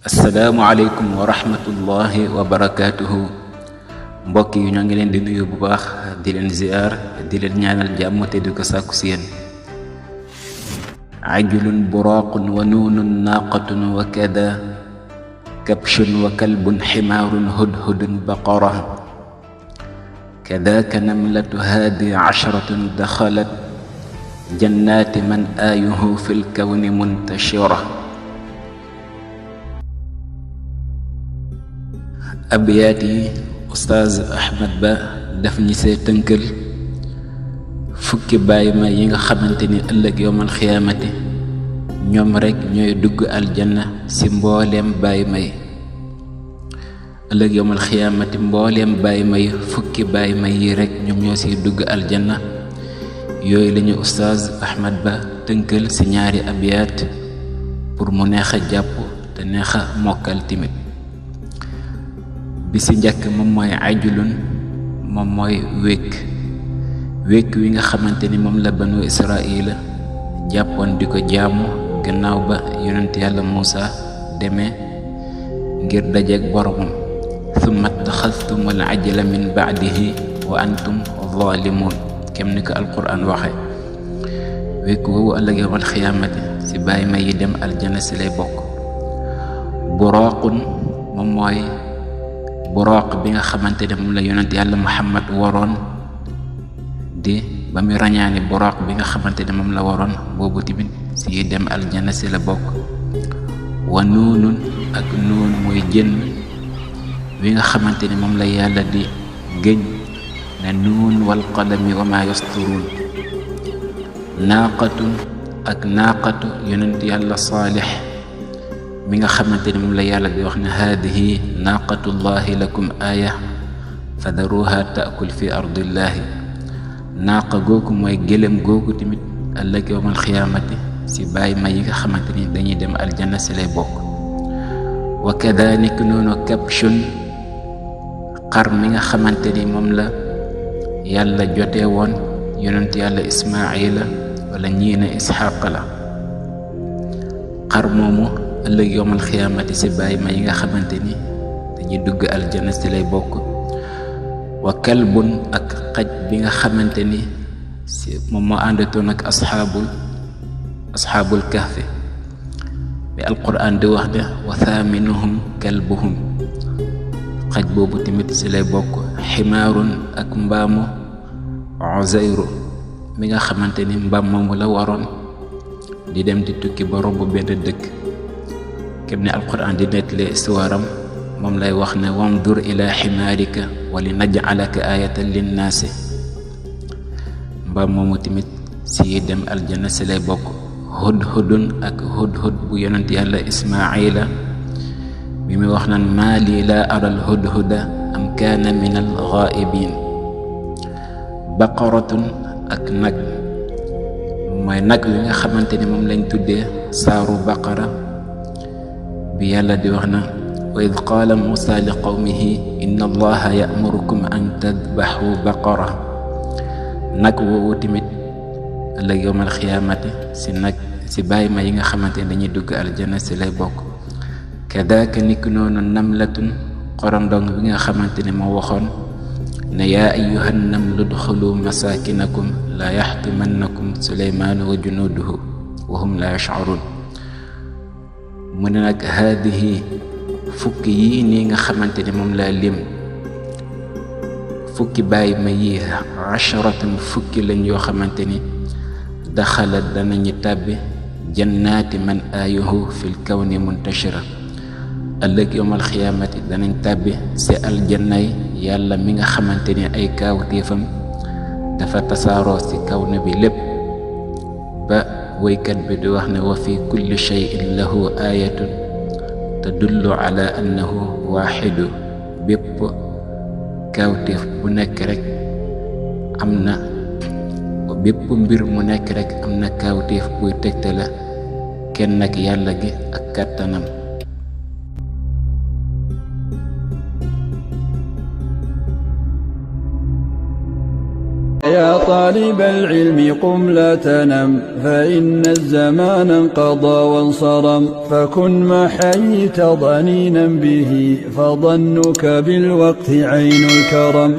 asalaamualeykum wa rahmatullahi wa barakaatuhu. mbokk yi ñoo ngi leen di nuyu bu baax di leen ziar di leen ñaanal jàmm te di ko sàkku si yéen. ajulun buraaqun wa nuunun naaqatun wa kada kabshun wa kalbun ximaarun hudhudun baqara kadaaka namlatu haadi casharatun daxalat jannaati man aayuhu fi lkawni muntashira. abiyaat yi Oustaz Ahmed Ba daf ñi see tënkal fukki bàyyi ma yi nga xamante ni ëllëg yowmal xiyaamati ñoom rekk ñooy dugg aljanna ci mbooleem bàyyi may ëllëg yowmal xiyaamati mbooleem bàyyi may fukki bàyyi may yi rekk ñoom ñoo ciy dugg aljanna. yooyu lañu Oustaz Ahmed Ba tënkal ci ñaari abiyaat pour mu neex a jàpp te neex a mokkal timit. bi ci njëkk moom mooy ajulun, moom mooy wékk wi nga xamante ni moom la banu israila jàppoon di ko jaamu gannaaw ba yonent yàlla Muusa demee ngir dajeek boromam. thumma taxastumul ajla min baadihi wa antum zalimun, kem ni ko alquran waxe. wékk woowu ëllëg yawmal xiyaamati ci bàyyi ma yi dem aljana ci lay bokk. buraaqun, moom mooy buraaq bi nga xamante ne moom la yonent yàlla Muhammad waroon di ba muy rañaani buraaq bi nga xamante ne moom la waroon boobu tamit ci dem aljana ci la bokk. wa nuunun, ak nuun mooy jën wi nga xamante ne moom la yàlla di gëñ ne nuun wal qalami wa ma yasturuun. naaqatun, ak naaqatu yonent yàlla Saalix mi nga xamante ni moom la yàlla di wax ne haadihi naaqatullahi lakum aaya fadaruha taakul fi ardillahi. naaqa googu mooy gëlëm googu tamit ëllëg yawmal xiyaamati ci bàyyi ma yi nga xamante ni dañuy dem aljanna ci lay bokk. wa kadalik noonu kabshun, xar mi nga xamante ni moom la yàlla jotee woon yonent yàlla Ismaayila wala ñii ne Isxaaq la. xar moomu ëllëg yowmal xiyaamati ci bàyyi ma yi nga xamante ni dañuy dugg aljana ci lay bokk. wa kalbun, ak xaj bi nga xamante ni ci moom moo àndatoon ak asxaabul kahfi bi alquran di wax ne wa thaminuhum kalbuhum. xaj boobu tamit ci lay bokk. ximaarun, ak mbaamu Uzayru mi nga xamante ni mbaam moomu la waroon di dem di tukki ba romb benn dëkk. kem ne alquran di nettali istuwaaram moom lay wax ne wandur ila ximaarika wa li najcalaka ayatan linnaasi. mbaam moomu tamit ci dem aljana ci lay bokk. hudhudun, ak hudhud bu yonent yàlla Ismaayila bi muy wax naan maa lii laa ara alhudhuda am kaana min alxaa'ibiin. baqaratun, ak nag mooy nag wi nga xamante ni moom lañ tuddee saaru baqara bi yàlla di wax na wa id qaala Muusaa li qawmihi inna allaha ya'murukum an tadbaxu baqara. nag woowu tamit ëllëg yawmal xiyaamati ci bàyyi ma yi nga xamante ne dañuy dugg aljana ci lay bokk. kadaaka niki noonu namlatun, xorondong bi nga xamante ne moo waxoon ne yaa ayyuhan namlu udxulu masaakinakum laa yaxtimannakum suleymaanu wa junuuduhu wa hum laa yashcuruun. mu ne nag haadihi, fukki yii nii nga xamante ne moom laa lim, fukki bàyyi ma yii asharatun, fukki lañ yoo xamante ni daxalat danañu tàbbi jannaati man aayuhu fil kawni muntashira. ëllëg yawmal xiyaamati danañ tàbbi ci aljannay yàlla mi nga xamante ni ay kaawteefam dafa tasaaroo ci kaw na bi lépp ba woykat bi di wax ne wa fi kulli shay'in lahu aayatun tadullu ala annahu waaxidu. bépp kaawteef bu nekk rek am na bépp mbir mu nekk rek am na kaawteef buy tegtale kenn ak yàlla gi ak kàttanam. يا طالب العلم قم لا تنم، فإن الزمان انقضى وانصرم، فكن ما حييت ضنينا به، فظنك بالوقت عين الكرم.